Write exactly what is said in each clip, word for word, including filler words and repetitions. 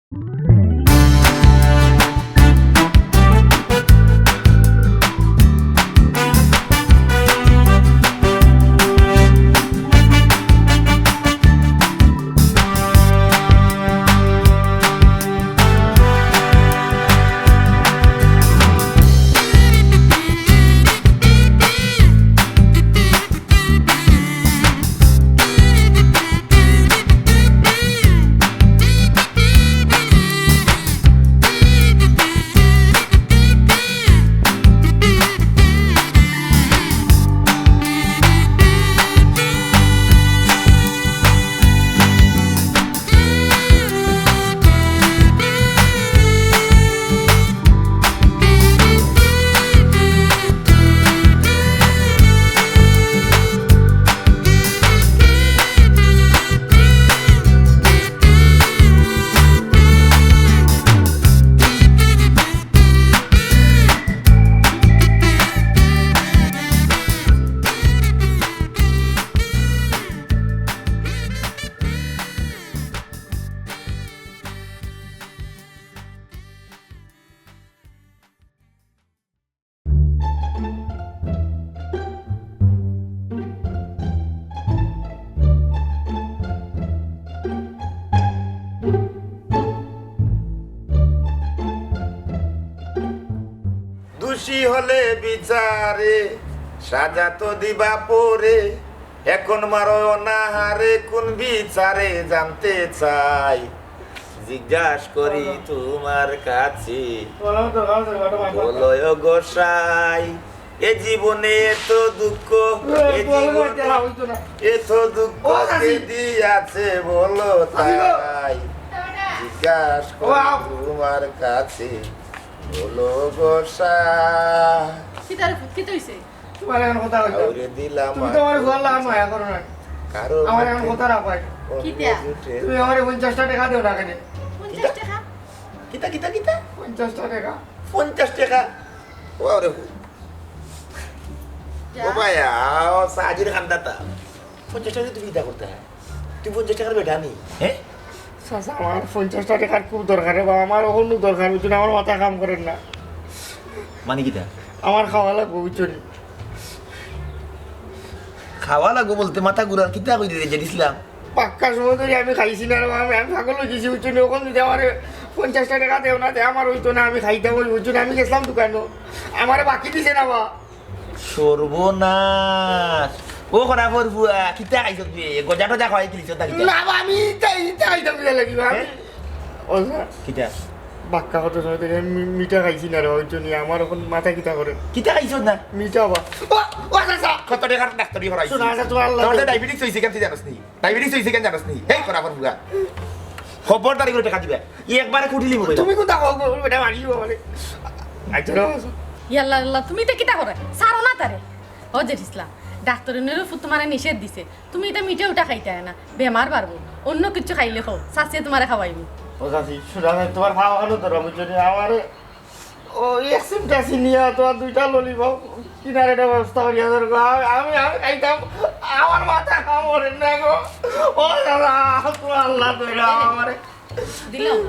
দোষী হলে বিচারে সাজা তো দিবা পরে, এখন মারো অনাহারে কোন বিচারে জানতে চাই। জিজ্ঞাস করি তোমার কাছে, বলো ও গোসাই, এ জীবনে এত দুঃখ, এ জীবনে এত দুঃখ কে দিয়াছে বলো তাই। জিজ্ঞাস করি তোমার কাছে, বলো গোসাই। কিতা রে, কিতা অইছে? তোমার এখন কথা কইতাম। আউরে দিলাম তুমি তো আমার ফুয়ার লাগা মায়া করো না। কারো আমার এখন কথা না কয়। কিতা? তুমি আমারে পঞ্চাশটা টেকা দেও না কেনে? পঞ্চাশ টেকা? কিতা, কিতা, কিতা? পঞ্চাশটা টেকা। পঞ্চাশ টেকা? ওরে। ও ভাই, আও, সাজির খান্দাতা। পঞ্চাশ টেকা তুমি কিতা করতে হয়? তুই পঞ্চাশ টেকার বেটা নি, হ্যাঁ? চাচা, আমার পঞ্চাশটা টেকার খুব দরকার রে বা, আমার অখনউ দরকার, বুঝছো নি? আমার মাথা কাম করের না। মানে কিতা? আমার খাওয়া লাগবো, বুঝছো নি? খাওয়া লাগবো বলতে মাথা ঘুরার কিতা কইতে রে জেড ইসলাম? পাক্কা সময় ধরি আমি খাইছি না রে বা, আমি, আমি পাগল অই গেছি, বুঝছো নি? অখন যদি আমারে পঞ্চাশটা টেকা দেও না, তে আমার অইতো না, আমি খাইতাম অই, বুঝছো নি? আমি গেছিলাম দোকানো, আমারে বাকি দিছে না বা। সর্বনাশ। ও খরাফর ফুয়া, কিতা খাইছত তুই? গজা টজা খাওয়াই দিলিছত না কিতা? না বা, আমি ইতা, ইতা খাইতাম কিতা লাগি বা? আমি হ্যাঁ? ও স্যার। কিতা? বাক্কা কত সময় ধরি আমি মি-, মিঠা খাইছি না রে, ওই জন্য আমার অখন মাথা কিতা করে। কিতা খাইছত না? মিঠা বা। ও, ও চাচা। কত টেকার ডাক্তারি করাইছি? শোনা, আচ্ছা, তোমার আল্লাহ তোমার তো দে। ডায়াবেটিস অইছে কেন তুই জানোস নি? ডায়াবেটিস অইছে কেন জানোস নি? এই খরাফর ফুয়া। খবরদারি করি টেকা দিবে। ই একবারে কুটিলি মুখে। তুমি কোথা কও, কও, বেটা মারি দিব মানে। আচ্ছা, না, আচ্ছা। ইয়াল্লা, ইয়াল্লা, তুমি ইতা কিতা করো? ছাড়ো না তারে। ও জেড ইসলাম, ডাক্তারে নিরু ফুত তোমারে নিষেধ দিছে। তুমি ইতা মিঠা উঠা খাইতায় না, বেমার বাড়বো। অন্য কিচ্ছু খাইলে খাও, চাচিয়ে তোমারে খাওয়াইবো। ও চাচি, শোনা না, তোমার ভাব ভালো তো, আমি যদি আমারে ও এক চিমটা চিনি আর তোমার দুইটা ললিপপ কিনার একটা ব্যবস্থা করিয়া ধরো। আমি, আমি, আমি খাইতাম, আমার মাথা কাম করে না গো। ও দাদা, তোমার আল্লাহ দয়া আমারে। দিলাম।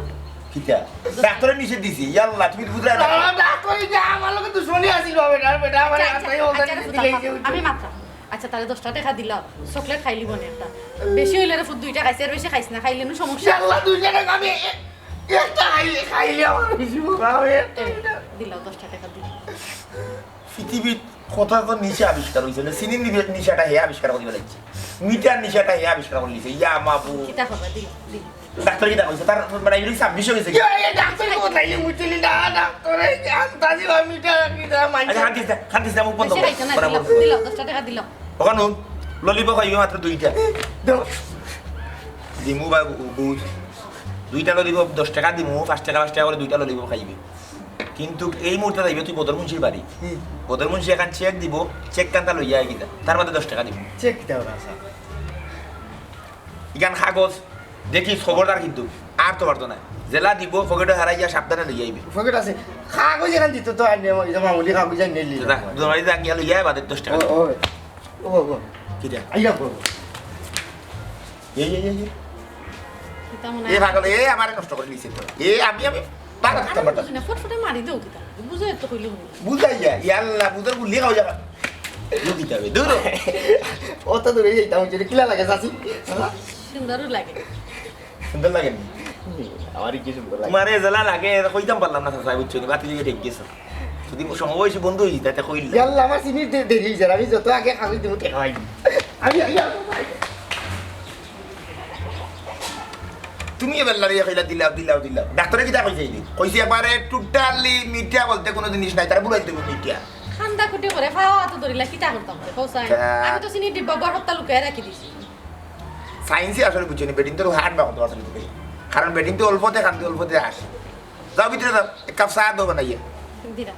কিতা? ডাক্তারে নিষেধ দিছে। ইয়াল্লা, তুমি বুঝলে না? না, ডাক্তারে যে আমার লগে দুশমনি আছিল, বেটা, বেটা, আমার আচ্ছা, আচ্ছা, আচ্ছা, আচ্ছা, দিলে এই যে আচ্ছা, আমি মাত্র। আচ্ছা, তাহলে দশটা টেকা দিলাম, চকলেট খাইলি বনে একটা। বেশি অইলে রে ফুত দুইটা খাইছে, আর বেশি খাইস না, খাইলে নু সমস্যা। ইয়াল্লা, দুইটা টেকা আমি এ-, একটা খাই-, খাইলে আমার বেশি মজা হবে, একটা, এই, একটা। দিলাম, দশটা টেকা দিলাম। পৃথিবীত কত তো নিশা আবিষ্কার অইছে না, চিনির নিবে-, নিশাটা হে আবিষ্কার করি ফেলাইছে, মিঠার নিশাটা হে আবিষ্কার করি দিছে। ইয়া মাবুদ। কিতা করবা? দিলাম, দিলাম। ডাক্তারে কিতা কইছে? তার ডায়াবেটিস ছাব্বিশ অই গেছে। ইয়া, ইয়া, ডাক্তারে কোথায় গিয়ে বুঝলি না? ডাক্তারে কি আন্তাজি বা মিঠা, মিঠা মাইনষে আচ্ছা, খান্দিস না, খান্দিস না, মুখ বন্ধ বেশি কর। খাইছো না, বরাবর। দিলাম, দিলাম, দশটা টেকা দিলাম। অখন ললিপপ খাইবে মাত্র দুইটা। দাও। দিমু বা বু-, বুঝ। দুইটা ললিপপ দশ টেকা দিমু, পাঁচ টেকা, পাঁচ টেকা করি দুইটা ললিপপ খাইবে। কিন্তু এই মুহূর্তে যাইবে তুই বদর মুন্সির বাড়ি। হুম। বদর মুন্সি এখান চেক দিব, চেক কান্তা লইয়া আইবি তা। তার বাদে দশ টেকা দিমু। চেক কিতা ওরা আছে? ইখান কাগজ দেখিস, খবরদার কিন্তু আর তো পারতো না। যেলা দিব, পকেটো হারাইয়া সাবধানে লইয়া আইবে। পকেট আছে। কাগজ এখান দিত তো আর নেই, ওই যে মামুলি কাগজ আর নেই। যা, দুলাভাই যা, গিয়া লইয়া আয়, বাদে দশ টেকা। ও, ও, ও, ও। কিটা? আইয়া, ও। এই, এই, এই, এই। তেমন এ পাগল, এ আমারে নষ্ট করি দিছে তো। এ আমি, আমি পাগল করতে পারতাম। না, ফটফটে মারি দেও কিতা? বুঝে তো কইলে হইল। বুঝাই যায়, ইয়াল্লা, বুঝার গুলি খাওয়া যাবে। বুঝি যাবে, দূর হ। অত দূরে যাইতাম, ওই জন্য কিলা লাগে চাচি? সুন্দরও লাগে। সুন্দর লাগে নি? আমার কি সুন্দর লাগে। তোমারে যেলা লাগে, কইতাম পারলাম না, চাচা, বুঝছো নি? বাতি দিয়ে ঠিক গেছে। যদি সমবয়সী বন্ধু হয়ে যেতে, তে কইল। ইয়াল্লা, আমার চিনি দে-, দেরি হয়ে যার, আমি যত আগে খাবি তুমি টেকা পাইনি। আমি, আমি, আমি, তুমি এবার লড়িয়ে কইলা, দিলাও, দিলাও, দিলাও। ডাক্তারে কিতা কইছে এই দিন? কইছে একবারে totally মিঠা বলতে কোনো জিনিস নাই, তারা বুড়াই দেবো মিঠা। খান্দা খুঁটি করে ফাওয়া তো ধরিলা, কিতা করতাম রে? কৌসাই, তা- আমি তো চিনি ডিব্বা বড় হত্যা লুকিয়ে রাখি দিছি। সায়েন্সে আসলে বুঝছো নি, বেটিন তো হার্ট বা কত আসলে বুঝতে পারি। কারণ বেটিন তো অল্পতে খান্দি, অল্পতে আসে। যাও ভিতরে যাও, এক কাপ চা দাও বানাইয়া। দিরা।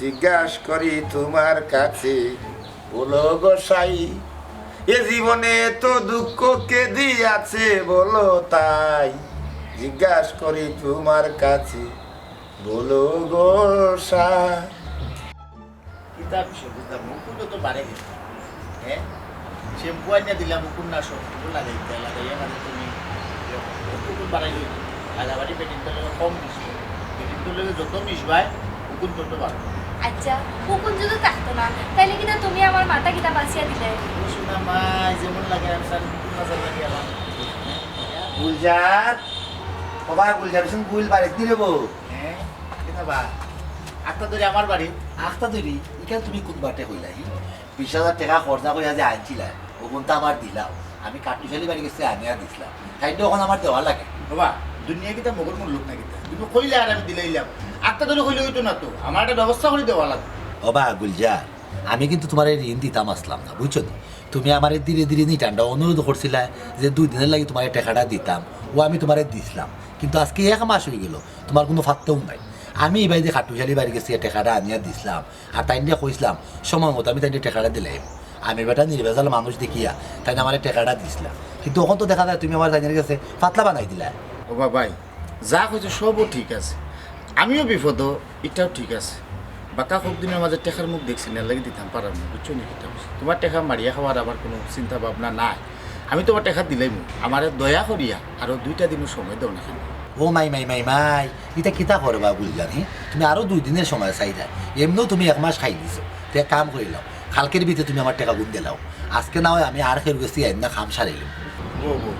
জিজ্ঞাস করি তোমার কাছে, বলো গোসাই, এ জীবনে তো দুঃখ কে দিয়াছে বলো তাই। জিজ্ঞাস করি তোমার কাছে, বলো গোসাই। কিতা বিষয় বুঝলাম, মুকুন্দ তো বারে গেছে। হ্যাঁ, শ্যাম্পু আনিয়া দিলাম, মুকুন্দ না সব লাগাইতে লাগাইয়া মানে তুমি মুকুন্দ বাড়াই লই, লাগাবাড়ি বেটিন তো কম মিশবে, বেটিন তো যত মিশবায় মুকুন্দ তত বাড়বে। আচ্ছা, হুকুম যদি থাকতো না, তাইলে কিতা তুমি আমার মাথা কিতা বাঁচিয়া দিলে? ও শোনা মাই, যেমন লাগে আমি তার মুকুন্দ বাজার লাগে আমার। গুলজার, বাবা গুলজার, শুন গুল বাড়িত নি রে বউ। হ্যাঁ, কিতা বা? আত্মা ধরে আমার বাড়ি। আখতা ধরি, ইখান তুমি কোন বাটে কইলা, হি? বিশ হাজার টেকা খরচা করিয়া যে আনছিলা, ওগুন তো আমার দিলাও। আমি কাটুশালি বাড়ি গেছি, আনিয়া দিছিলাম। তাই তো এখন আমার দেওয়া লাগে। বাবা, দুনিয়া কিতা মগর মূল্য না কিতা? তুমি কইলে আর আমি দিলাইলাম। আত্মা ধরে কইলে হইতো না তো, আমার একটা ব্যবস্থা করে দেওয়া লাগবে। ও বা গুলজার, আমি কিন্তু তোমার এই ঋণ দিতাম আসলাম না, বুঝছো তো? তুমি আমার ধীরে ধীরে নিটানটা অনুরোধ করছিলা যে দুই দিনের লাগি তোমার এই টেকাটা দিতাম, ও আমি তোমারে দিছিলাম, কিন্তু আজকে এক মাস হয়ে গেল, তোমার কোনো ফাত্তাও নাই। আমি এই বাড়িতে কাটুশালি বাড়ি গেছি, এই টেকাটা আনিয়া দিছিলাম, আর তাইন দিয়া কইছিলাম সময় মতো আমি তাইন টেকাটা দিলাম। আমি বেটা নির্ভেজাল মানুষ দেখিয়া তাইন আমার এই টেকাটা দিছিলাম, কিন্তু এখন তো দেখা যায় তুমি আমার তাইনের গেছে ফাতলা বানাই দিলা। ও বাবাই, যা কইছো সবও ঠিক আছে, আমিও বিপদ, এটাও ঠিক আছে। বাকা খুব দিনের মাঝে টেকার মুখ দেখছি না, লাগি দিতাম পারাম না, বুঝছো নি কিতা? তোমার টেকা মারিয়া খাওয়ার আমার কোনো চিন্তা ভাবনা নাই। আমি তোমার টেকা দিলাইমু, আমারে দয়া করিয়া আরো দুইটা দিনের সময় দাও না কেন? ও মাই মাই মাই মাই, ইটা কিতা করবা বুঝলাম, হে? তুমি আরো দুই দিনের সময় চাইরা, এমনেও তুমি এক মাস খাই দিছো। তে এক কাম করিলাও, কালকের ভিতরে তুমি আমার টেকা গুন দিলাও। আজকে না হয় আমি আর কেউ গেছি আইন না, কাম সারিলাম। ও বউ,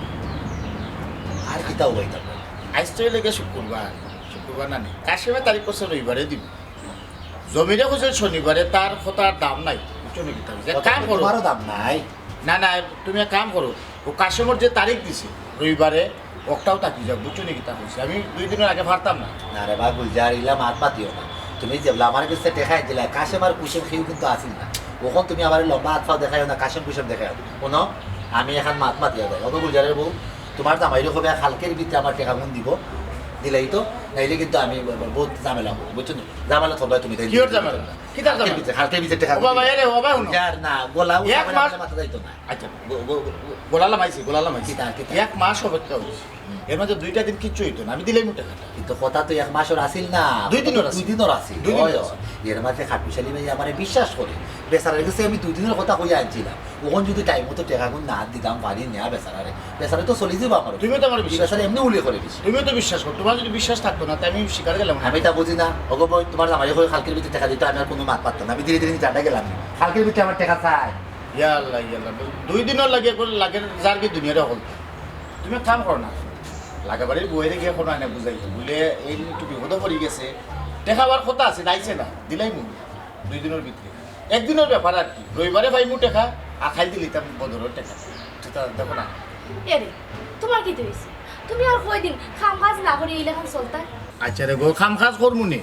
আর কিতা হইতাম? আজ তো লেগে শুক্রবার, শুক্রবার না নি, কাশেমে তারিখ করছে রবিবারে দিব। জমিরে কইছে শনিবারে, তার কথার দাম নাই, বুঝছো নি কিতা? যে কাম করো। তোমারও দাম নাই। না না, তুমি এক কাম করো, ও কাশেমর যে তারিখ দিছে রবিবারে, ওটাও থাকি যাক, বুঝছো নি কিতা কইছে? আমি দুই দিনের আগে পারতাম না। না রে বা গুলজার, ইলা মাত মাতিও না। তুমি যেবলা আমার গেছে টেকা আনছিলা, কাশেম আর কুশেম কেউ কিন্তু আসিল না। অখন তুমি আমার লম্বা হাত পাও দেখাইও না, কাশেম কুশেম দেখাইও না। হুনো, আমি এখন মাত মাতিয়া যাই। অত গুলজারের বউ, তোমার জামাইরে কবে কালকের ভিতরে আমার টেকা গুন দিব, দিলাই তো, নাইলে কিন্তু আমি বহুত ঝামেলা হবো, বুঝছো নি? ঝামেলা করবে তুমি, তাই কিওর ঝামেলা? কিতার কালকের ঝামেলা? ভিতরে, কালকের ভিতরে টেকা ও বাবা, এ রে, ও বাবা, হুনো। গুলজার না, গলা এক মাস- মাথা যাইতো না। আচ্ছা, গো-, গো-, গো-, গোলালাম আইছি, গোলালাম আইছি। কিতা, কিতা? এক মাস অপেক্ষা হইছে। এর মাঝে দুইটা দিন কিচ্ছু হইতো না, আমি দিলাইমু টেকাটা। কিন্তু কথা তো এক মাসর আসিল না, দুই দিনর কথা তো আছে। দুই দিনর আছে। দুই দিনর হয়, আছে। হয়। এর মাঝে খাটুশালি ভাই আমারে বিশ্বাস করে, বেচারার গেছে আমি দুই দিনের কথা কইয়া আনছিলাম, অখন যদি টাইম মতো টেকা গুন না দিতাম পারি না বেচারারে, বেচারা তো চলে যাবো আমার। তুমিও তো আমার এই বিশ্বাস বেচারা এমনি উলি করে দিছে। তুমিও তো বিশ্বাস করো, তোমার যদি বিশ্বাস থাকতো না, তাই আমি স্বীকার গেলাম না। আমি তা বুঝি না, ওগো বই, তোমার জামাই কই কালকের ভিতরে টেকা দিতে, আমি আর কোনো মাত পারতাম না, আমি ধীরে ধীরে জানটা গেলাম, কালকের ভিতরে আমার টেকা চাই। ইয়া আল্লাহ, ইয়া আল্লাহ, দুই দিনের লাগে, লাগে যার কি দুনিয়ার হল। তুমি এক কাম করো না, লাগাবাড়ির বইরে গিয়া কোনো আনে বুঝাই, বলে এই একটু বিপদে পড়ি গেছে, টেকা আবার কথা আছে, আইছে না, দিলাইমু দুই দিনের ভিতরে, একদিনের ব্যাপার আর কি। রবিবারে পাইমু টেকা, আর খাই দিলিতাম বদরের টেকা। সেটা দেখো না। এরে, তোমার কিতা হইছে? তুমি আর কয়দিন কাম কাজ না করি ইলাখান চলতায়? আচ্ছা রে গো, কাম কাজ করমু নি।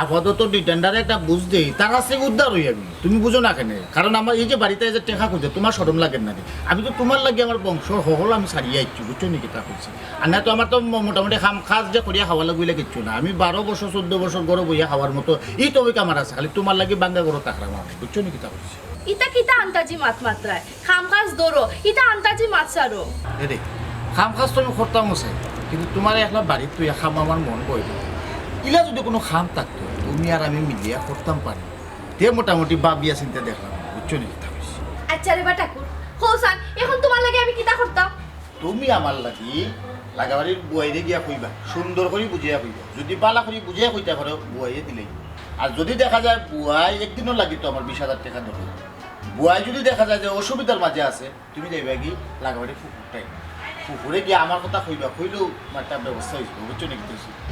আপাতত ডিটেন্ডারে একটা বুঝ দেই, তার আছে উদ্ধার হই আমি। তুমি বুঝো না কেনে? কারণ আমার এই যে বাড়িতে এই যে টেকা খুঁজে, তোমার শরম লাগে না নি? আমি তো তোমার লাগি আমার বংশ হকল আমি ছাড়িয়া আইছি, বুঝছো নি কিতা কইছি? আর না তো আমার তো ম-, মোটামুটি কাম কাজ যে করিয়া খাওয়া লাগবে, ইলা কিচ্ছু না। আমি বারো বছর, চোদ্দ বছর ঘরে বইয়া খাওয়ার মতো এই তো ওই কামার আছে, খালি তোমার লাগি বাঙ্গা ঘরে থাকলাম আমি, বুঝছো নি কিতা কইছি? ইতা কিতা আন্তাজি মাত মাতরায়? কাম কাজ ধরো, ইতা আন্তাজি মাত সারো। এরে, কাম কাজ তো আমি করতামও চাই, কিন্তু তোমার একলা বাড়িত তুই কাম আমার মন বই না। ইলা যদি কোনো কাম থাকতো, তুমি আর আমি মিলিয়া করতাম পারি। তে মোটামুটি ভাবিয়া চিন্তা দেখলাম, বুঝছো নি কিতা কইছি? আচ্ছা রে বা ঠাকুর, কও চাইন, এখন তুমার লাগি আমি কিতা করতাম? তুমি আমার লাগি লাগাবাড়ির বুয়াইরে গিয়া কইবা, সুন্দর করি বুঝাইয়া কইবা। যুদি বালা করি বুঝাইয়া কইতা পারো, বুয়াইয়ে দিলাইবো। আর যুদি দেখা যায় বুয়াই একদিনর লাগি তো আমার বিশ হাজার টেকা দরকার, বুয়াই যুদি দেখা যায় যে অসুবিধার মাঝে আছে, তুমি যাইবাগি লাগাবাড়ি ফুফুরটাই। ফুফুরে গিয়া আমার কথা কইবা, কইলেউ আমার একটা ব্যবস্থা অইযিবো, বুঝছো নি?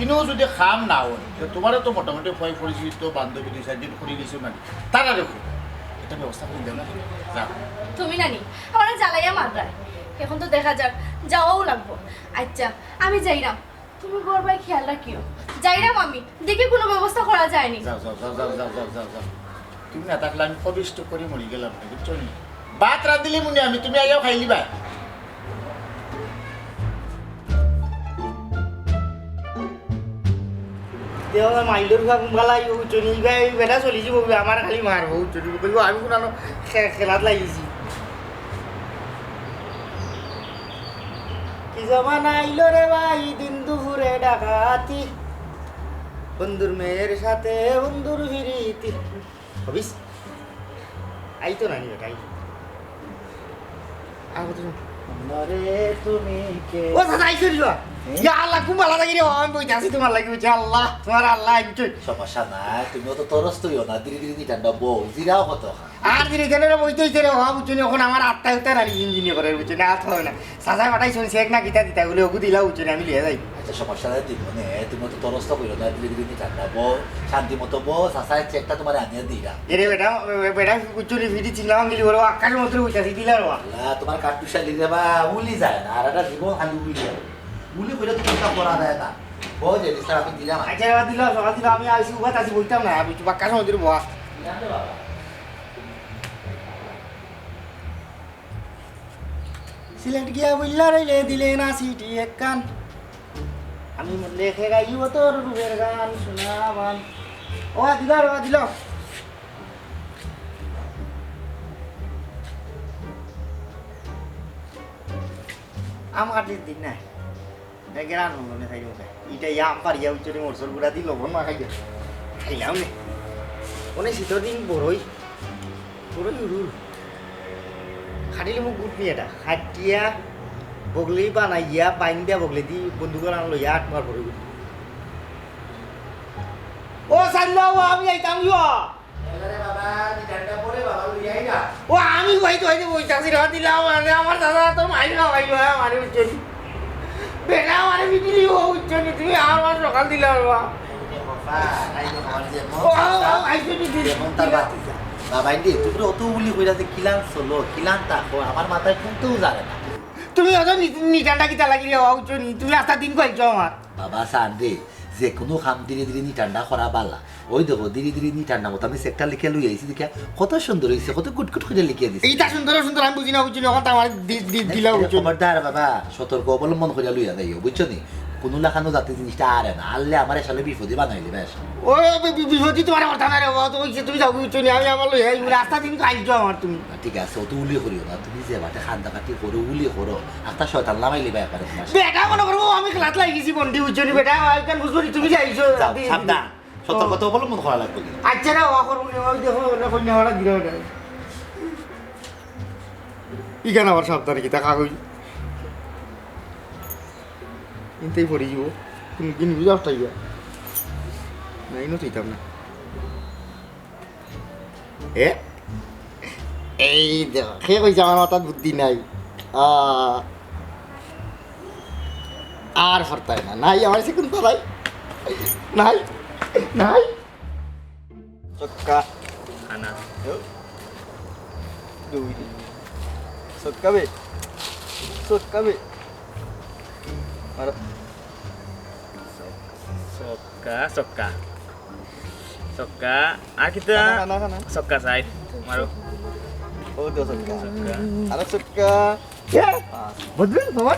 ইনো যুদি কাম না অয়, তে তুমারও তো মোটামুটি পয় পরিচিত বান্ধবী দুই চাইরজন করি গেছো না, তারারে কইবা। একটা ব্যবস্থা করি দেও না, যাও। তুমি নানি, আমারে জ্বালাইয়া মাররায়। এখন তো দেখা যাক, যাওয়াউ লাগবো। আচ্ছা, আমি যাইরাম। তুমি ঘর বায় খেয়াল রাখিও। যাইরাম আমি, দেখি কুনু ব্যবস্থা করা যায় নি। যাও, যাও, যাও। তুমি না থাকলে আমি কবিষ্ট করি মরি গেলাম, বুঝছো নি? ভাত রান্ধিলিমু নে আমি, তুমি আইয়াউ খাইলিবায়। দেও না, মাইলর ভাগ বালাই, বুঝছো নি? ইবায়, বেটা চলি যাইবো, আমার খালি মারবো, বুঝছো নি? কইবো, আমি কুনানো খে-, খেলাত লাগিছি। কি জমানা আইলো রে ভাই, দিন দুপুরে ডাকাতি, বন্ধুর মেয়ের সাথে বন্ধুর ফিরিতি। হবিস? আইতো না নি বেটা, আইতো। আর কত সময়? মনরে তুমি কে? ও দাদা, আইছো নি বা? হুম? ইয়া আল্লাহ, কুন বালা লাগি রে, আমি বইতে আছি তুমার লাগি, বুঝছো? আল্লাহ, তুমার আল্লাহ, আইছো। সমস্যা নাই, তুমি অত তরস্ত অইও না, ধীরে ধীরে নিটান্ডা বও, জিরাও কত। আর ধীরে ধীরে রে বইতে অইতে রে, ও বুঝছো নি, এখন আমার আত্মা উত্তর আর ইঞ্জিনি করে, বুঝছো নি, আর হয় না। চাচায় পাঠাইছইন, চেক না কিতা দিতা বলে, ওগু দিলা, বুঝছো নি, আমি লইয়া যাই। আচ্ছা, সমস্যা নাই, দিব নে, তুমি তো তরস্ত কইরো না, ধীরে ধীরে নিটান্ডা বও, শান্তি মতো বও, চাচায় চেকটা তুমারে আনিয়া দিরা। এরে বেটা, বেটা, বুঝছো নি, ফিরি চিংলা ভাঙিলি বড়, আকাশ মতো উঠাছি দিলা রে। আল্লাহ, তুমার কাট্টুশালি রে বা, উলি যায় না, আর একটা জীবন খালি উলি যায়। উলি কইলে তো চিন্তা করা যায় না। বও যে, স্যার, আমি দিলাম। আচ্ছা, এবার দিলাম, সকাল দিলাম, আমি আইছি, উবাত আছি, বইতাম না, আমি তো বাক্কা সময় ধরে বওয়া। দিলাম রে বাবা। সিলেট গিয়া বইল্লা রইলে দিলে না সিটি একখান। আমি মরলে খে গাইব তোর রূপের গান শোনা মান। ও দিল রে, দিল। আম কাটির দিন নাই। এ গেরান হলো না খাইব। ইটা ইয়া আম পারিয়া উচ্চরে মরচর গুড়া দি লবণ মাখাইয়া খাইলাম নে। অনে শীতর দিন বড়ই, বড়ই উড়ুল। খাটিলে মুখ গুট নিয়ে এটা। খাটিয়া বগলি বানাইয়া বাইন্দিয়া বগলি দি বন্দুক আন লইয়া আট মার বড়ই উড়ুল। ও সাল্লাহ, আমি যাইতাম গো। এবারে বাবা, নিটান্ডা পরে বাবা লই আইরা। ও, আমি কই তো, কই তো, কই থাকছি রে, দিলাম, মানে, আমার দাদা তো মাইর খাওয়াইলো, হ্যাঁ, মানে, বুঝছো নি? বেটা, মানে, বিক্রি হো, বুঝছো নি? তুমি আমার সকাল দিলে, বাবা। এই যে বাবা, এই যে বাবা, যে মন ও, ও, চাচা, ও, আইছো নি, যে মন তার বাতি যা। বাবা, এই যে, তুমি অত উলি কইরা যে কিলান চলো, কিলান থাকো, আমার মাথায় কুন্তাউ জানে না। তুমি অত নি-, নিটান্ডা কিতা লাগি রে, বাবা, বুঝছো নি? তুমি আস্তা দিন কইছো আমার। বাবা, সান রে, যে কুনু কাম ধীরে ধীরে নিটান্ডা করা বালা। ওই দেখো, ধীরে ধীরে নিটান্ডা মতো আমি চেকটা লিখিয়া লই আইছি, দেখিয়া কত সুন্দর অইছে, কত গুটগুট করিয়া লিখিয়া দিছে। ইটা সুন্দর সুন্দর আমি বুঝি না, বুঝি না, অখন তো আমার দি-, দি-, দিলা, এ, বুঝি না। খবরদার বাবা, সতর্ক অবলম্বন করিয়া লইয়া যাইও, বুঝছো নি? কুনু লাখানো যাতে জিনিসটা আরে না, আরলে আমারে সালে বিপদে বানাইলে বেশ। ও, বি-, বি-, বিপদে তুমার কথা না রে, ও তো অইছে, তুমি যাও, বুঝছো নি? আমি আমার লইয়া আইমু, আস্তা দিন আইছো আমার তুমি। ঠিক আছে, অত উলি করিও না, তুমি যে বাটে কান্দাকাটি করো, উলি করো, আস্তা শয়তান লামাইলে বা একবারে তুমার। বেটা মনে করো, ও আমি খেলাত লাগি গেছি, বন্ডি, বুঝছো নি? বেটা, আইকান বুঝছো নি? তুমি যাইছো, যাও, দি-, সাবধান। সতর্কতা অবলম্বন করা লাগবে কিন্তু। আচ্ছা রে, ও এখন উনি ওই দেখো, ওরা কন্যা ওরা দিল ওটা। ইখান আবার সাবধানে কিতা কাগজ? ইনতেই পড়ি যাইব। কোন দিন বুঝা উঠাইয়া। না, ইনো থইতাম না। এ? এই দেখো, কে কইছে আমার মাথাত বুদ্ধি নাই? আ, আর পারতায় না। নাই, আমার সে কুন্তা নাই। নাই, নাই। ছক্কা। খানা। দুই। ছক্কা বে। ছক্কা বে। মারো। ছক্কা, ছক্কা। ছক্কা। আর কিতা? খানা, খানা, খানা। ছক্কা চাইর। মারো। ও তো ছক্কা। ছক্কা। আরো ছক্কা। এ, পাঁচ। বুঝলি, বাবা?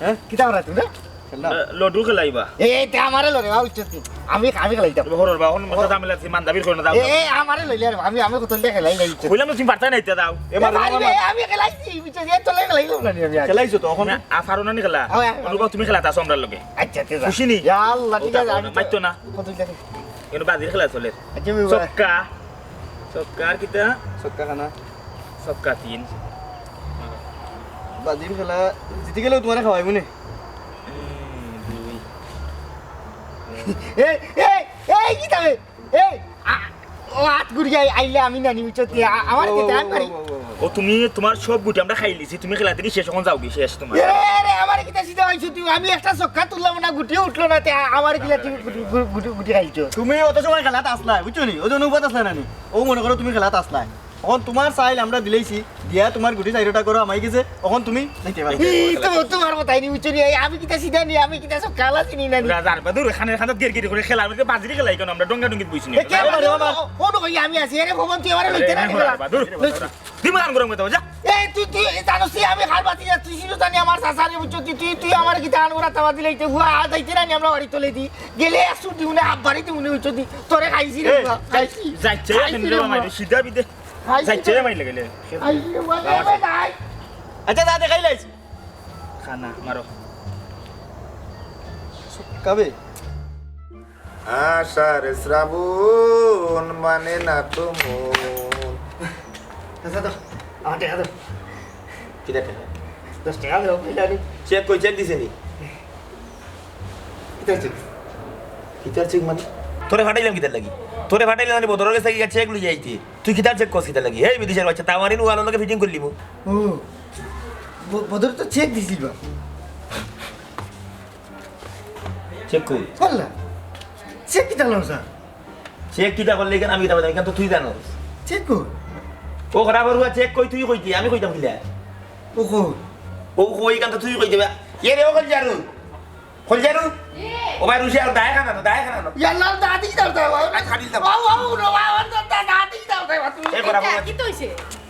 হ্যাঁ? কিতা করা তুমি? খেলা। ল-, লুডু খেলাইবা? এ, এ, তে আমারে লড়ে, বাবা, উচ্চত কি? আমি, আমি খেলাইতাম। তুমি হরর বা, অখন মাথা ঝামেলা আছে, মান দাবির করে না, দাও, এ, দাও। এ, আমারে লইলে আর আমি, আমি কত খেলাই নাই, উচ্চত। কইলাম তো তুমি পারতায় না, ইতা দাও। এ, এ, মারো, মারো, মারো। এ, আমি খেলাইছি, উচ্চত, এ, তোলে খেলাইলাম না, আমি আর। খেলাইছো তো, অখন না, আ, পারো না নি খেলা? হয়, হয়, হয়। অনুভব তুমি খেলা, তা আসো আমরার লগে। আচ্ছা, ঠিক আছে। খুশি নি? ইয়া আল্লাহ, ঠিক ওটা আছে, বলো আমি না, তো মারতো না। কত খেলা? কিন্তু বাজির খেলা চলে। আচ্ছা, আমি ছক্কা। ছক্কা আর কিতা? ছক্কা খানা। ছক্কা তিন। বাজির খেলা জিতি গেলেও তুমারে খাওয়াইমু নে। এই, এই, এই, কিতা বে? এই, আ, ও আত ঘুরিয়া আইলে আমি নানি উচতে, আ-, আমার ও, কিতা ও, আমি পারি? ও, ও, ও। ও, তুমি, তুমার সব গুটি আমরা খাইলিছি, তুমি খেলা থাকি শেষ, অখন যাওগি, শেষ তুমার। এ রে, আমার কিতা সিধা অইছো তুমি? আমি একটা ছক্কা তুললাম না, গুটিও উঠলো না, তে আ-, আমার কিলা তুমি গুটি, গু-, গুটি, গুটি খাইছো? তুমি অত সময় খেলাত আছলায়, বুঝছো নি? অউ জন্য উবাত আছলায় না নি? অউ মনো করো তুমি খেলাত আছলায়। অখন তুমার চাইল আমরা দিলাইছি, দিয়া তুমার গুটি চাইরোটা করো, আমাই গেছে, অখন তুমি যাইতে পারো। এই তো তুমার কথাই নি, বুঝছো নি? এই আমি কিতা সিধা নি, আমি কিতা ছক্কা খেলা চিনি না নি। রাজার বাদুর, খানের খানত গের গের করে খেলা, আমি তো বাজির খেলাই কেন, আমরা ডঙ্গা ডঙ্গিত বইছি নি। এ, কে ও, ও, ও, ও, ও, ওই আমি আছি, এরে ভগবান, তুই আমারে লইতে না নি, বাদুর। লইতে। তুই মারান গরম কথা, যা। এই তুই, তুই, এই জানোস তুই, আমি হার বাতি যা, তুই সিধা জানি আমার চাচা রে, বুঝছো? তুই, তুই, তুই আমার কিতা আন ওরা তাওয়া দিলে, এই তো হুয়া, আ, যাইতে না নি আমরা বাড়ি তুলে দি। গেলে একশো দিউনে, হাফ বাড়ি দিউনে, বুঝছো? তুই, তোরে খাইছি রে, এই, হুয়া, খাইছি। যাইছে, খাইছি রে, হুয়া। মাইরে, সিধা বিদে। খাইছি যাইছে, তোরে। মাইর লাগলে। খাইছি রে, হুয়া, বাবা। যাই, যাই। আচ্ছা, যা, দেখাই লাইছি। খানা, মারো। কাবে? আষাঢ় শ্রাবণ মানে না তো মন। আচ্ছা, দাও, আমার টেকা দাও। কিতা টেকা? দশ টেকা দাও, কইলা নি। চেক কই, চেক দিছে নি? কিতার চেক? কিতার চেক মানে? তোরে ফাটাইলাম কিতার লাগি? তোরে ফাটাইলাম মানে বদরর গেছে গিয়া চেক লইয়া আইতে। তুই কিতার চেক কস কিতার লাগি? এই বিদেশর বাচ্চা, তামারিন ওয়ালর লগে ফিটিং করিলিমু। ও, ব-, বদর তো চেক দিছিল বা। চেক কই? বললা, চেক কিতা লও স্যার? চেক কিতা করলে ইখান আমি কিতা করতাম? ইখান তো তুই জানোস। চেক কই? ও খরা বড়ুয়া, চেক কই তুই কইতি, আমি কইতাম কিলা? ও কই? ও কই, ইখান তো তুই কইতে বা। এ রে, ও কইল জারু। কইল জারু? ও ভাই, রুশিয়া, দায় খানা তো, দায় খানা তো। ইয়াল্লা, দাদি দাও, দাও। আজ খাটিল দাও। ও, ও, ও, ও, ও, দা-, দাদি দাও, দাও, তুমি। এ খরা বড়ুয়া। কিতা অইছে?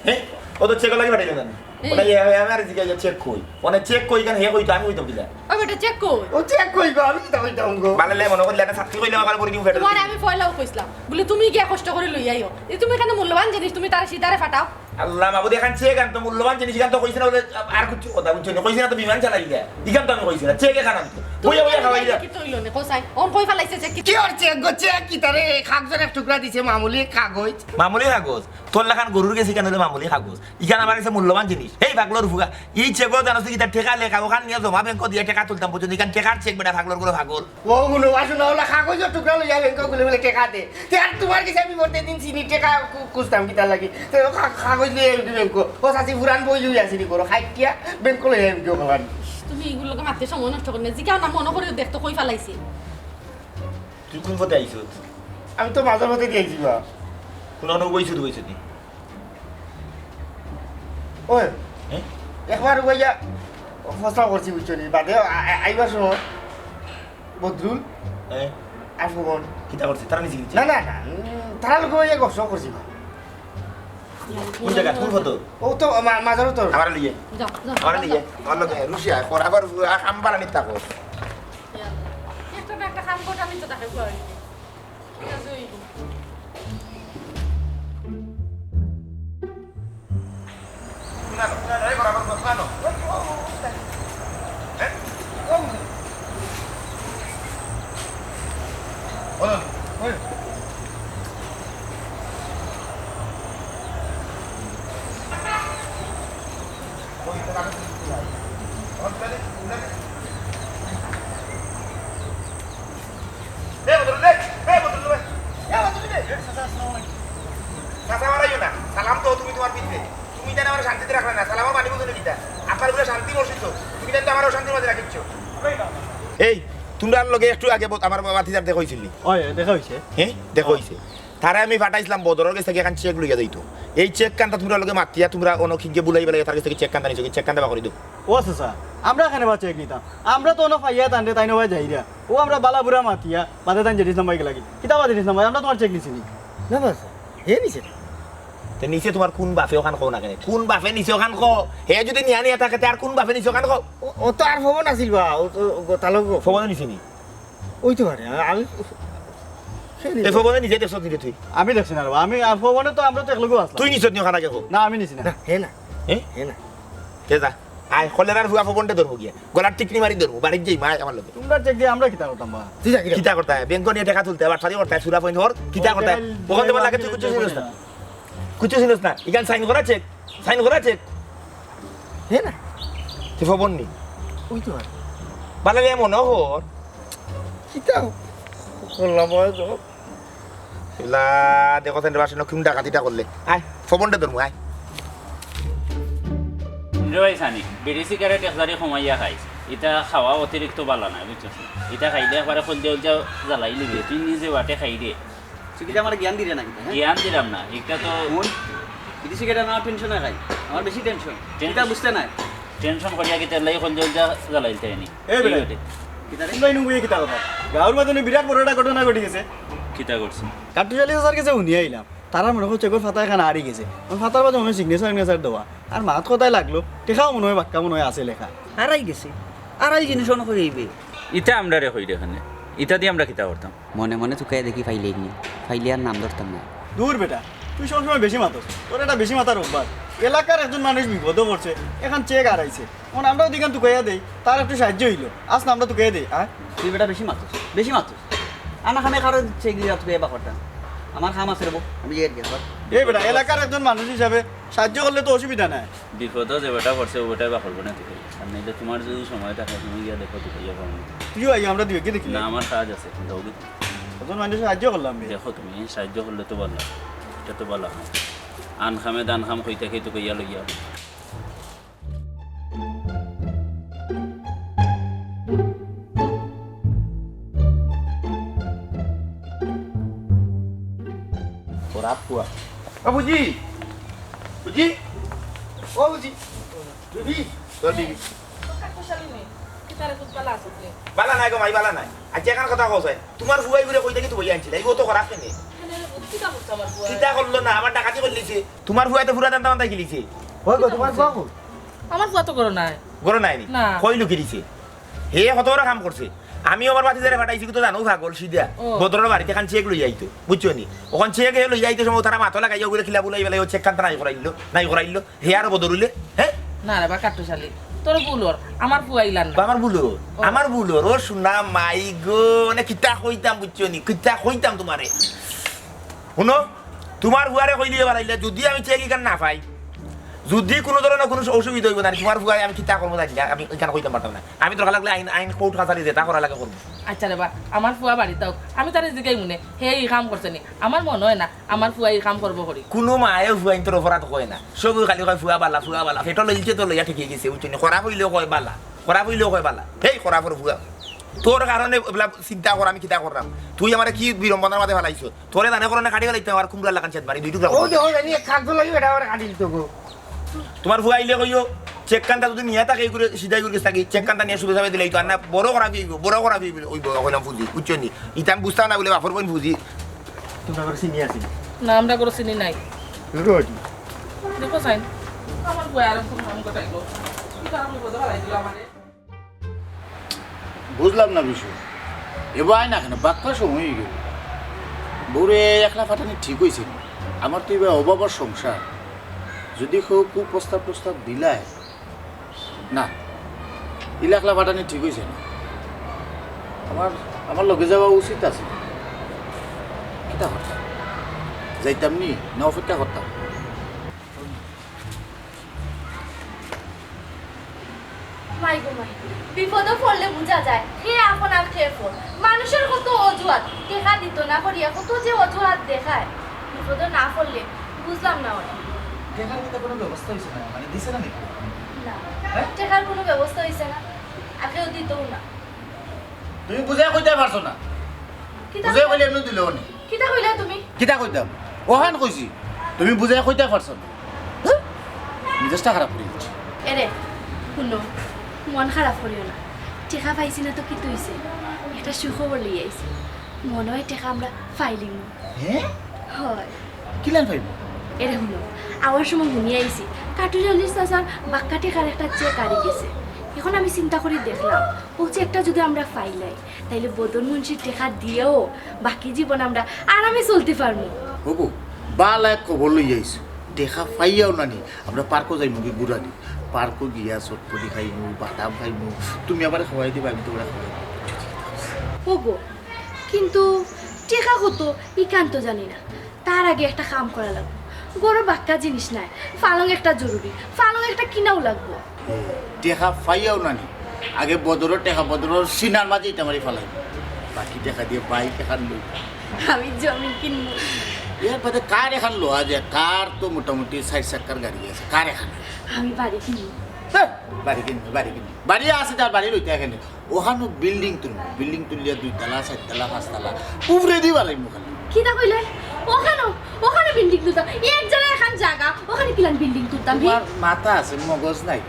হে? ও তো চেক লাগি ফাটাইলে না। এই। ওটা ইয়ে, আমি আর জিজ্ঞাসা চেক কই? মানে চেক কই কেন হে কইতো, আমি কইতাম কিলা? ও বেটা, চেক কই? ও চেক কই গো? আমি কিতা কইতাম গো? বালে লে মনে করলে একটা ছাত্রী কইলে আমার পরে দিন ফেটে। তোমারে আমি পয়লাও কইছিলাম। বলে তুমি গিয়া কষ্ট করি লই আইও। এই তুমি কেন মূল্যবান জিনিস তুমি তারে সিধারে ফাটাও? আল্লাহ মাবুদ, ইখান চেক আনতো মূল্যবান জিনিস, ইখান তো কইছে না বলে আর কিছু কথা বুঝছো না। কইছে না তো বিমান চালাই গিয়া। ইখান তো আমি কইছি না। চেক ইখান আনতো। বইয়া বইয়া খাওয়াই যা। কি তৈল নে, কোসাই? অন কই ফালাইছে চেক কি? কি ওর চেক গো? চেক কিতা রে? কাগজর এক টুকরা দিছে, মামুলি কাগজ। মামুলি কাগজ? তোর লাখান গরুর গেছে কেন রে মামুলি কাগজ? ইখান আমার কাছে মূল্যবান জিনিস। এই পাগলর ফুয়া, এই চেকও জানোস তুই কিতা টেকা লেখা, ওখান নিয়া জমা ব্যাংকো দিয়া টেকা তুলতাম বুঝছো নি? ইখান টেকার চেক বেটা পাগলর ঘরো পাগল। ও হুনো, আসো না, ওলা কাগজর টুকরা লইয়া ব্যাংকো গুলে বলে টেকা দে। তে আর তোমার কাছে আমি প্রত্যেক দিন চিনি টেকা খু-, খুঁজতাম কিতার লাগি। তে ও কা-, কাগজ লইয়া আইবি ব্যাংকো। ও চাচি ফুরান বই লইয়া আসিনি করো, খাইটিয়া ব্যাংকো লইয়া আইবি ওখান। তুমি ইগুর লগে মাততে সময় নষ্ট করি না। জিকাও না মনে করি দেখতো কই ফালাইছে। তুই কোন পথে আইছস? আমি তো মাঝের পথে দিয়া আইছি বা। কোন আনো বইছস তুই বইছস নি? ওই, হ্যাঁ? একবার উবাইয়া ফসলা করছি, বুঝছো নি? বাদে আ-, আ-, আইবার সময় বদরুল, হ্যাঁ? আর ফবন। কিতা করছে? তারা নিচে গেছে? না, না, না, উম, তারা লোক উবাইয়া গপ সপ করছি বা। কোন জায়গা? কোন ফটো? ও তো মা-, মাজারও তো। আমার লইয়ে। যাও, যাও, আমার যাও, লইয়ে। যাও। আমার লগে রুশিয়া, কর আবার আম বানানি তা কর। একটা না একটা কাম করতে আমি তো তাকে করি। এ বদরুল রে, এ বদরুল রে, এ বদরুল রে। এ চাচা, আসসালামু আলাইকুম। চাচা মারাইও না, সালাম তো তুমি তোমার পিছে। তুমি জানো আমার শান্তিতে রাখলে না, সালামও পানি বুঝে নিতা। আপনার উপরে শান্তি বর্ষিত, তুমি জানো আমার অশান্তির মাঝে রাখিচ্ছ। এই, তোমরার লগে একটু আগে বত-, আমার বাতিজার দেখা হইছিল নি? ওই, দেখা হইছে। হ্যাঁ, দেখা হইছে। তারে আমি পাঠাইছিলাম বদরর গেছ থাকি একখান চেক লইয়া যাইতো। এই চেক কানটা তোমরার লগে মাতিয়া তোমরা অনকিংকে বুলাই বেলাই তার গেছ থাকি চেক কানটা নিছো, চেক কানটা বার করি দেও। ও চাচা, আমরা কেনে বা চেক নিতাম? আমরা তো অনো পাইয়া তানরে তাইন অবায় যাইরা। ও আমরা বালা বুরা মাতিয়া, বাদে তাইন জিনিস নাম্বাই গেলাগি। কিতা বা জিনিস নাম্বাই? আমরা তোমার চেক নিছি নি? না বা স্যার, হে নিছে না। তে নিছে তোমার কোন বাপে ওখান কও না কেনে? কোন বাপে নিছে ওখান কও? হে যদি নিয়া নিয়া থাকে, তে আর কোন বাপে নিছে ওখান কও? ও, ও তো আর ফবন আছিল বা, ও তো, ও তালক গো। ফবনে নিছে নি? ওই তো পারে, আ-, আমি, হে নিছে। এ ফবনে নিজে দেখছত নি রে তুই? আমি দেখছি না রে বা, আমি, আ, ফবনে তো আমরা তো একলগেও আসলাম। তুই নিছত নি ওখান আগে কও? না, আমি নিছি না। না, হে না। হে? হে না। তে যা। আয়, কলেরার ফুয়া ফবনটা ধরবো গিয়া। গলার টিকনি মারি ধরবো। বাড়িত যাই, মা আমার লগে। তোমরা চেক দিয়া আমরা কিতা করতাম বা? তুই যা, কিতা? কিতা করতায়? ব্যাংক নিয়া টেকা তুলতে, বাটপারি করতে, সুরা ফোন ধর, কিতা ওই করতে? টেকা ওখান তোমার লাগে তুই লইয়া কুচ্ছু চিনস না। না। কুচ্ছু চিনস না। ইখান সাইন করা চেক। সাইন করা চেক। হে না? তুই খবর নি? ওই তো আর। বালা রে মনে হর। কিতা? বললাম, ওই তো। ইলা, দেখো, সেন্টার বাসন কিম ডাকাতিটা করলে। আয়, খবরটা ধরমু, আয়। রে ভাই সানি, বিড়ি সিগারেট এক জারি কমাইয়া খাইস। ইটা খাওয়া অতিরিক্ত বালা নায়, বুঝছস নি? ইটা খাইলে একবারে কলজা উলজা জ্বালাই লিবে। তুই নিজে বাটে খাই দে। তুই কিতা আমারে জ্ঞান দিরে না কিতা, হ্যাঁ? জ্ঞান দিরাম না, ইটা তো হুন, বিদেশি কেটা না টেনশনে খাই, আমার বেশি টেনশন। টেনশন? কিতা বুঝতে নাই? টেনশন করিয়া কিতা লাই কলজা উলজা জ্বালাইল তাই নি? এই বেটা, এই বেটা। কিতা রে? তোমরা ইনু বইয়া কিতা কথা? গাঁওর মাঝে বিরাট বড় একটা ঘটনা ঘটি গেছে। কিতা ঘটছে? কাট্টুশ আলী চাচার গেছে হুনিয়া আইলাম। তারার মনে হয় চেকর ফাতা এখান হারি গেছে। ওই ফাতার মাঝে মনে হয় সিগনেচার সিগনেচার দেওয়া। আর মাত কথায় লাগলো, টেকাও মনে হয় বাক্কা মনে হয় আছে লেখা। হারাই গেছে। হারাই জিনিস অন কই অইবে? ইটা আমরারে কই রে এখানে। ইটা দি আমরা কিতা করতাম? মনে মনে তুকাইয়া দেখি ফাইলে নি, ফাইলে আর নাম ধরতাম না। দূর বেটা, তুই সবসময় বেশি মাতস, তোর এটা বেশি মাতার অভ্যাস। এলাকার একজন মানুষ বিপদে পড়ছে, এখান চেক হারাইছে, এখন আমরাও দিকান তুকাইয়া দেই, তার একটু সাহায্য অইলো, আস না আমরা তুকাইয়া দেই, আয়। তুই বেটা বেশি মাতস, বেশি মাতস। আনা খামে কারো চেক দিয়া তুকাইয়া বা করতাম, আমার কাম আছে রে বউ, আমি যাই গিয়া, ধর। এই বেটা, এলাকার একজন মানুষ হিসাবে সাহায্য করলে তো অসুবিধা নাই। বিপদো যে বেটা পড়ছে, ও বেটায় বা করবো না তুই। আর নাইলে তোমার যদি সময় থাকে, তুমি গিয়া দেখো, তুকাইয়া পাও না। তুইও আই, আমরা দুইও গিয়া দেখি। না, আমার কাজ আছে, তুমি যাও গি। একজন মানুষের সাহায্য করলাম বে। দেখো তুমি, সাহায্য করলে তো বালা, ইটা তো বালা কাম। আন খামে দান খাম কইতা কইতা কইয়া লইয়া। ওরা পুয়া। ও বুঝি, বুঝি, ও বুঝি, বিবি, তোর বিবি। বালা নাই গো মাই, বালা নাই। আচ্ছা, এখান কথা কও চাই। তোমার ফুয়াই ঘুরে কই থাকি তুকাইয়া আনছিল? এই ও তো খরাপ কেনে? কিতা করলো না, আমার ডাকাতি করলিছে। তোমার ফুয়াই তো ফুরা দান্দা বান্দা গিলিছে। ওই গো, তোমার ফুয়া কই? আমার ফুয়া তো ঘরো নাই। ঘরো নাই নি? না। কই লুকি দিছে? হে কত বড় কাম করছে। আমি আমার বাতিজারে পাঠাইছি, কিন্তু জানো পাগল সিধা। ও। বদরর বাড়িত এখান চেক লইয়া আইতো, বুঝছো নি? ওখান চেক হে লইয়া আইতো সময় তারা মাথা লাগাইয়া ওগুলো খিলা বুলাই বেলাই ও চেক খান নাই করাইলো, নাই করাইলো। হে আর বদরুলে, হ্যাঁ? না রে বা কাট্টুশ আলী, তোর ভুল অর, আমার ফুয়া ইলান না। বা আমার ভুল অর, ও। আমার ভুল অর, ও সোনা মাই গো, মানে কিতা কইতাম বুঝছো নি, কিতা কইতাম তোমারে। হুনো, তোমার ফুয়ারে কইলিও বাড়াইলে, যদি আমি চেক ইখান না পাই, যদি কোনো ধরনের কোনো অসুবিধা অইবো না, তোমার ফুয়ারে আমি কিতা করবো জানি না, আমি ইখান কইতাম পারতাম না। আমি দরকার লাগলে আইন, আইন কোর্ট কাছারি যেতা করা লাগে করবো। আচ্ছা রে বা, আমার ফুয়া বাড়িত আউক, আমি তারে জিগাইমুনে, হে ই কাম করছে নি, আমার মনে হয় না। আমার ফুয়া ই কাম করবো করি। কোনো মায়ে ফুয়াইন্তর অপরাধ কয় না, সবই খালি কয় ফুয়া বালা, ফুয়া বালা। পেটো লইছে তো লইয়া ঠিকই গেছে, বুঝছো নি? খরাপ অইলেও কয় বালা, খরাপ অইলেও কয় বালা। হেই খরাপর ফুয়া, তোর কারণে এবলা চিন্তা কর আমি কিতা করলাম। তুই আমারে কি বিড়ম্বনার মাঝে ফালাইছস? তোরে জানে করো না কাটি ফালাইতাম আর কুমড়ার লাখান ছেদ মারি দুই টুকরা ও করে। দেখো জানি এক কাক ধরলে এটা আবার কাটি দিত গো। তোমার ফুয়া আইলে কইও, চেক কান্তা যদি নিয়া থাকে, এই করে সিধা করে গেছে থাকি, চেক কান্তা নিয়া সুবে সাবে দিলে তো আর না, বড় খরাপ অইবো, বড় খরাপ অইবো, অইবো, কইলাম ফুজি, বুঝছো নি? ইতা আমি বুঝতাম না বলে বাপর বইন ফুজি। তোমরা করে চিনি আছি। না, আমরা করে চিনি নাই। রোজ। দেখো সাইন, আমার বউ আর কোন নাম গোটাই গো। কি কারণে বোঝা হারাই দিল আমারে? বুঝলাম না বিষয়। এবার আয় না কেন, বাক্কা সময় অই গেল। বউরে একলা ফাটানি ঠিক অইছে না। আমার তো এবার অভাবর সংসার। যদি কেউ কুপ্রস্তাব প্রস্তাব দিলায়, না, ইলা একলা ফাটানি ঠিক অইছে না। আমার, আমার লগে যাওয়া উচিত আছে। কিতা করতাম? যাইতাম নি, না অপেক্ষা করতাম? মাই গো মাই, বিপদো পড়লে বুঝা যায়, হে আপন আর কে পর। মানুষের কত অজুহাত, টেকা দিত না করিয়া কত যে অজুহাত দেখায়। বিপদো না পড়লে বুঝলাম না ওরা। টেকার কিতা কোনো ব্যবস্থা অইছে না? মানে দিছে না নাকি? না, হ্যাঁ? টেকার কোনো ব্যবস্থা অইছে না, আর কেউ দিতও না। তুমি বুঝাই কইতায় পারছো না। কিতা বুঝাই কইলে এমনে দিলেও নি। কিতা কইলা তুমি? কিতা কইতাম? ওখান কইছি। তুমি বুঝাই কইতায় পারছো না। হ্যাঁ? মেজাজটা খারাপ করি দিচ্ছি। এরে, হুনো, মন খারাপ করিও না। টেকা পাইছি না তো কিতা অইছে? একটা সুখবর লইয়া আইছি। মনে হয় টেকা আমরা পাইলিমু। হ্যাঁ? হয়। কিলান পাইবো? এরে হুনো, আওয়ার সময় হুনিয়া আইছি, কাটুশ আলীর চাচার বাক্কা টেকার একটা চেক হারি গেছে। এখন আমি চিন্তা করি দেখলাম, অউ চেকটা যদি আমরা পাইলাই, তাইলে বদন মুন্সির টেকা দিয়াও বাকি জীবন আমরা আরামে চলতে পারমু। হবো, বালা এক খবর লইয়া আইছো। টেকা পাইয়াও না নি, আমরা পার্কো যাইমু কি ঘুরানি? পার্কো গিয়া চটপটি খাইমু, বাদাম খাইমু, তুমি আমারে খাওয়াই দিবা, আমি তোমারে খাওয়াই দিমু। হবো, কিন্তু টেকা কত, ইখান তো জানি না। তার আগে একটা কাম করা লাগবো। ঘরো বাক্কা জিনিস নাই, ফালং একটা জরুরি, ফালং একটা কিনাও লাগবো। টেকা পাইয়াও না নি, আগে বদরর টেকা বদরর সিনার মাঝে ইটা মারি ফালাই, বাকি টেকা দিয়া বাইক এখান লই। আমি জমি কিনবো। এর বাদে কার এখান লওয়া যায়? কার তো মোটামুটি চাইর চাক্কার গাড়ি আছে, কার এখান? আমি বাড়ি কিনবো। হ্যাঁ, বাড়ি কিনবো, বাড়ি কিনবো, বাড়ি আছে, তার বাড়ি লইতে এখানে। ওখানো বিল্ডিং তুলবো, বিল্ডিং তুলিয়া দুই তালা, চাইর তালা, পাঁচ তালা, উপরে দি বাড়াইমু খালি। কিতা কইলে? ওখানো, ওখানো বিল্ডিং তুলতাম? এক জাগা এখান জাগা, ওখানো কিলান বিল্ডিং তুলতাম? হি? তোমার মাথা আছে, মগজ নাই।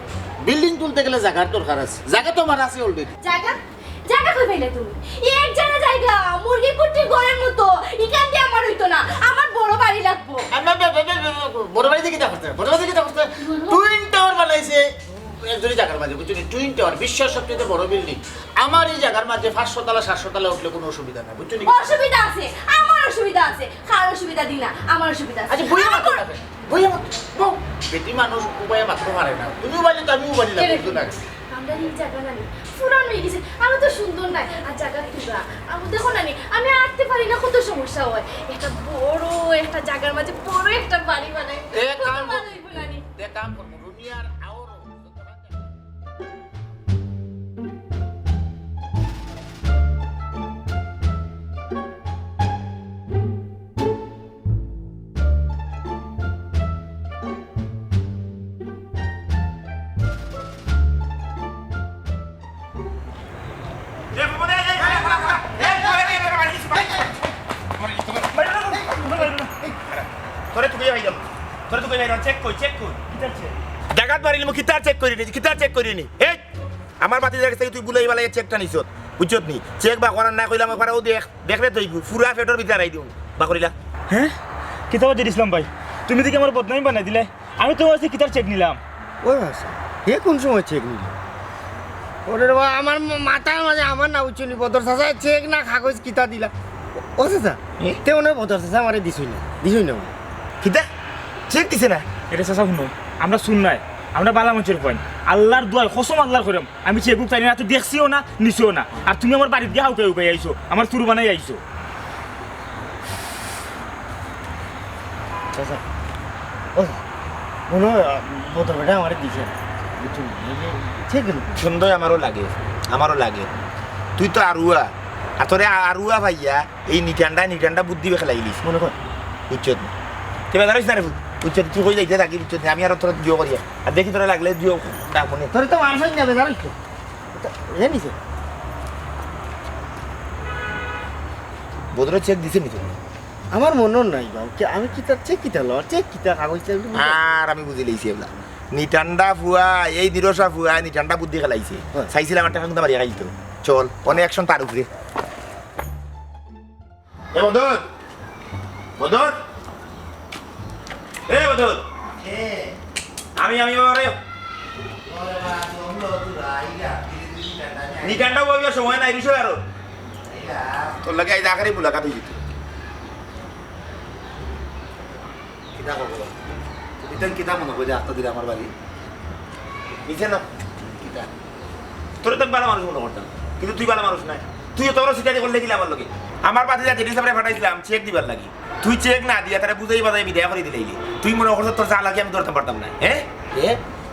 বিল্ডিং তুলতে গেলে জাগার দরকার আছে, জাগা তো আমার আছে already। জাগা? জাগা কই পাইলে তুমি? এক জাগা জাগা, মুরগি কুটির ঘরর মতো। ইখান দিয়া আমার অইতো না, আমার বড় বাড়ি লাগবো। আ, বে, বে, বে, বে, বে, বড় বাড়িত কিতা করতে? বড় বাড়িত কিতা করতে? টুইন টাওয়ার বানাইছে। এক জুড়ি জাগার মাঝে, বুঝছো নি? টুইন টাওয়ার, বিশ্বের সবচেয়ে বড় বিল্ডিং। আমার এই জাগার মাঝে পাঁচশো তালা, সাতশো তালা উঠলে কোনো অসুবিধা নাই, বুঝছো নি? অসুবিধা আছে, আমার অসুবিধা আছে। কার অসুবিধা দি না, আমার অসুবিধা আছে। আচ্ছা, বইয়া আমার মাতো বইয়া মাতো, বউ। বেটি মানুষ উবাইয়া মাততে পারে না। তুমি উবাইলে তো আমি উবাইলে না, বুঝছো না? আমরা এই জাগা নানি, পুরান অই গেছে, আমরা তো সুন্দর নাই। আর জাগা তুলা, আমি দেখো নানি, আমি আটতে পারি না, কত সমস্যা অয়। একটা বড়, একটা জাগার মাঝে বড় একটা বাড়ি বানাই, এক কত কাম কর, ভালা অইবো নানি। এক কাম করবো, রুমি আর আওরো। তোরে তুই ভাই যাম, তোরে তুই ভাই যাম, চেক কই, চেক কই, কিতার চেক? জাগাত মারিলিমু, কিতার চেক করি নি, কিতার চেক করি নি? এই, আমার বাতিজার গেছ থাকি তুই বুলাই বালাই চেকটা নিছত, বুঝছত নি? চেক বা করার না কইলাম, একবার ও দেখ, দেখলে তো অইবো, পুরা পেটর ভিতরে হারাই দিমু, বা করিলা। হ্যাঁ? কিতা বাজি দিছলাম ভাই? তুমি দেখি আমার বদনামি বানাই দিলে। আমি তো আছি কিতার চেক নিলাম। ও আচ্ছা, হে কোন সময় চেক নিল? ওরে বাবা, আমার মা-, মাথার মাঝে আমার না উঠছে নি, বদর চাচা চেক না কাগজ কিতা দিলা? ও চাচা, এ? তে মনে হয় বদর চাচা আমারে দিছই না, দিছই না। কিতা? চেক দিছে না? এরে চাচা হুনো, আমরা চুর নায়, আমরা ভালা মানষর পুয়াইন। আল্লার দোয়াই, কসম আল্লার কইরাম, আমি চেক বুক চাই না, তো দেখছিও না, নিছিও না। আর তুমি আমার বাড়িত গিয়া হাউকাই হাউকাই আইছো, আমার চুর বানাই আইছো। চাচা, ও চাচা, মনে হয়, আহ, বোতল বেটা আমারে দিছে। বুঝছো নি? এই যে, ঠিক আছে। সন্দেহ আমারও লাগে, আমারও লাগে। তুই তো আরুয়া, আর তোরে আ-, আরুয়া ভাইয়া, এই নিটান্ডা, নিটান্ডা বুদ্ধি খেলাইলিস। মনে কর। বুঝছত নি? তুই বেজার অইস না রে, বুঝছত নি? তুই কই যাইতে থাকি, বুঝছত নি? আমি আর তোরা জিও করিয়া। আর দেখি তোরা লাগলে জিও, ডাক মনে। তোরে তো মারছইন না, বেজার অইস না। এটা, এ নিছে। বদরে চেক দিছে নি তোরে? আমার মনে নাই বাবু, কে, আমি কিতা, চেক কিতা লওয়ার, চেক কিতা, কাগজ কিতা, এগুলো বুঝা। আর আমি বুঝি লইছি এবলা। নিটান্ডা ফুয়া, এই নিরসা ফুয়া, নিটান্ডা বুদ্ধি খেলাইছে। হ্যাঁ। চাইছিলাম একটা ঠান্ডা মারিয়া খাইতো। চল, অনেক অ্যাকশন তার উপরে। এ বদর, বদর, এ বদর। কে? আমি, আমি বাবা রে। ওরে বাবা, জমলো তো রাইগা, ধীরে ধীরে নিটান্ডা নিয়ে আয়। নিটান্ডা বইবার সময় নাই, রিসো আরো। আইগা। তোর লগে আইজ আখেরি মুলাকাত অইছে। কিতা করবো বা? তুমি তো কিতা মনে করি আস্তা দিলে আমার বাড়ি? নিচে না। কিতা? তোরে তো আমি ভালা মানুষ মনে করতাম, কিন্তু তুই ভালা মানুষ নায়। তুই অত বড় চিটারি করলে কিলা আমার লগে? আমার বাতিজা জেডি সাবরে পাঠাইছিলাম চেক দিবার লাগি। তুই চেক না দিয়া তারে বুঝাই বাজাই বিদায় করি দিলাইলি। তুই মনে করছস তোর চালাকি আমি ধরতাম পারতাম না, হ্যাঁ? এ,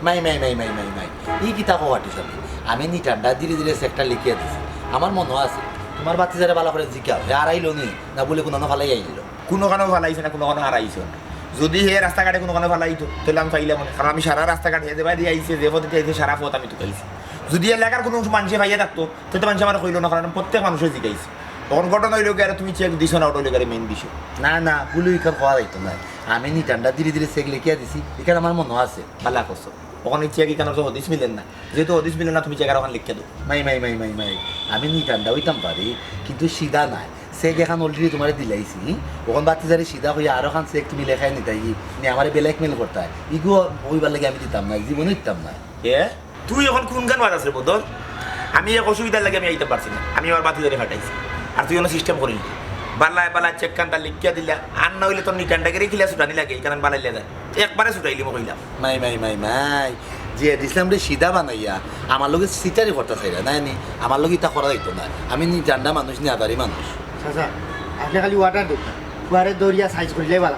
মাই, মাই, মাই। ই কিতা কও আটি সাবে? আমি নিটান্ডা ধীরে ধীরে চেকটা লিখিয়া দিছি। আমার মনো আছে। তুমার বাতিজারে ভালা করি জিকাও। হে আরাইলো নি? না বুলে কুনানো ফালাই আইলো? কুনুখানো ফালাইছে না, কুনুখানো হারাইছে না। যুদি হে রাস্তাঘাটে কুনুখানো ফালাইতো, তাইলে আমি পাইলাম অনে। কারণ আমি সারা রাস্তাঘাট হে যেবায়দি আইছে, যে পথেদি আইছে, সারা পথ আমি তুকাইছি। যুদি এলাকার কুনু মানষে পাইয়া থাকতো, তে তো মানষে আমারে কইলো না, কারণ আমি প্রত্যেক মানষে জিকাইছি। অখন ঘটনা অইলো গিয়া, আরে তুমি চেক দিছো না, ওটা অইলো গিয়া মেইন বিষয়। না, না, ভুল ইখান কওয়া যাইতো নায়। আমি নিটান্ডা ধীরে ধীরে চেক লেখিয়া দিছি, ইখান আমার মনো আছে, ভালা করছো। অখন ই চেক ইখানর তো হদিস মিলের না। যেহেতু হদিস মিলের না, তুমি চেক আরোখান লেখিয়া দেও। মাই, মাই, মাই, মাই, মাই। আমি নিটান্ডা অইতাম পারি, কিন্তু সিধা নায়। চেক এখান already তুমারে দিলাইছি, হুম? অখন বাতিজারে সিধা কইয়া আরোখান চেক তুমি লেখাই নিতাই, নি আমারে blackmail করতায়। ইগু অইবার লাগি আমি দিতাম নায়, জীবনে দিতাম নায়। এ? তুই অখন কুনখান মাত আছে বদর? আমি এক অসুবিধার লাগি আমি আইতাম পারছি না। আমি আমার বাতিজারে পাঠাইছি। আর তুই অনো system করিলি। বালায় বালায় চেক খান তার লিখিয়া দিলা। আর না অইলে তোর নিটান্ডা গেরে খিলা ছুটানি লাগে, ইখান বালাইলে যায়। একবারে ছুটাইলিমু কইলাম। মাই, মাই, মাই, মাই। যে দিছলাম রে সিধা বানাইয়া, আমার লগে চিটারি করতা চাইরা, নায় নি? আমার লগে ইতা করা যাইতো নায়। আমি নিটান্ডা মানুষ, নিয়াদারি মানুষ। চাচা, আপনে খালি order দেউক্কা। ফুয়ারে ধরিয়া সাইজ করিলে ভালা।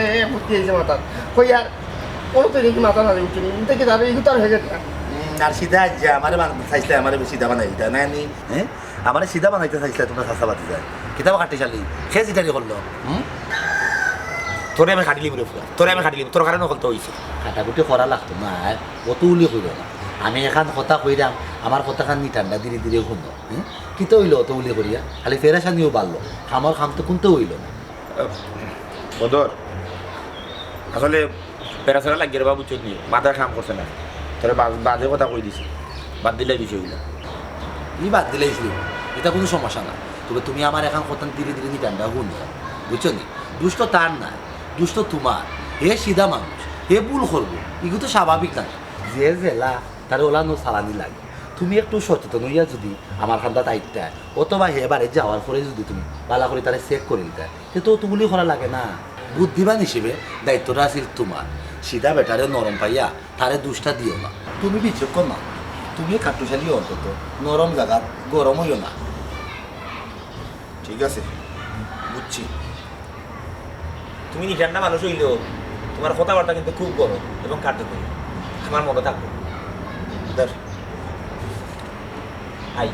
এ, এ, বুদ্ধি আইছে মাথাত। কই আর, কোনো তো দেখি মাথা না বুঝছি, দেখি তার এই তার হয়ে গেছে। আর সিধা আইজ যে আমারে বান-, চাইছলায়, আমারে সিধা বানাইতা না নি, হ্যাঁ? আমারে সিধা বানাইতা চাইছলায় তুমরা চাচা ভাতিজায়। কিতা বা কাট্টুশালী, কে চিটারি করলো, হুম? তোরে আমি কাটিলিমু রে ফুয়া, তোরে আমি কাটিলিমু, তোর কারণে হকলতা অইছে। কাটাকুটি করা লাগতো না, অত উলি কইরো না। আমি এখান কথা কইরাম, আমার কথাখান নি ঠান্ডা ধীরে ধীরে হুনো, হুম? কিতা অইলো অত উলি করিয়া? খালি পেরেশানিও বাড়লো, কামর কাম তো কুন্তা অইলো না। বদর, আসলে পেরাসেরা লাগিয়া রে বা, বুঝছত নি, মাথায় কাম করছে না। তোরে বাজ-, বাজে কথা কই দিছি, বাদ দিলাই বিষয়গুলা। ই বাদ দিলাইছি, ইটা কুনু সমস্যা না। তবে তুমি আমার এখান কথা ধীরে ধীরে নি ঠান্ডা হুনো, বুঝছো নি? দুষ তো তার নায়, দুষ তো তুমার। হে সিধা মানুষ, হে ভুল করবো, ইগু তো স্বাভাবিক না। যে যেলা, তারে ওলানো চালানি লাগে। তুমি একটু সচেতন অইয়া যুদি আমার কান্দাত আইতায়, অথবা হে বাড়িত যাওয়ার পরে যুদি তুমি ভালা করি তারে চেক করিলিতায়, তে তো অত উলি করা লাগে না। বুদ্ধিমান হিসেবে দায়িত্বটা আছিল তুমার। সিধা বেটারে নরম পাইয়া তারে দুষটা দিও না। তুমি বিচক্ষণ মানুষ, তুমি কাট্টুশালী অন্তত, নরম জাগাত গরম অইও না। ঠিক আছে, বুঝছি। তুমি নি ঠান্ডা মানুষ অইলেও তুমার কথাবার্তা কিন্তু খুব গরম এবং কার্যকরী। আমার মনে থাকবো। ধর। আই।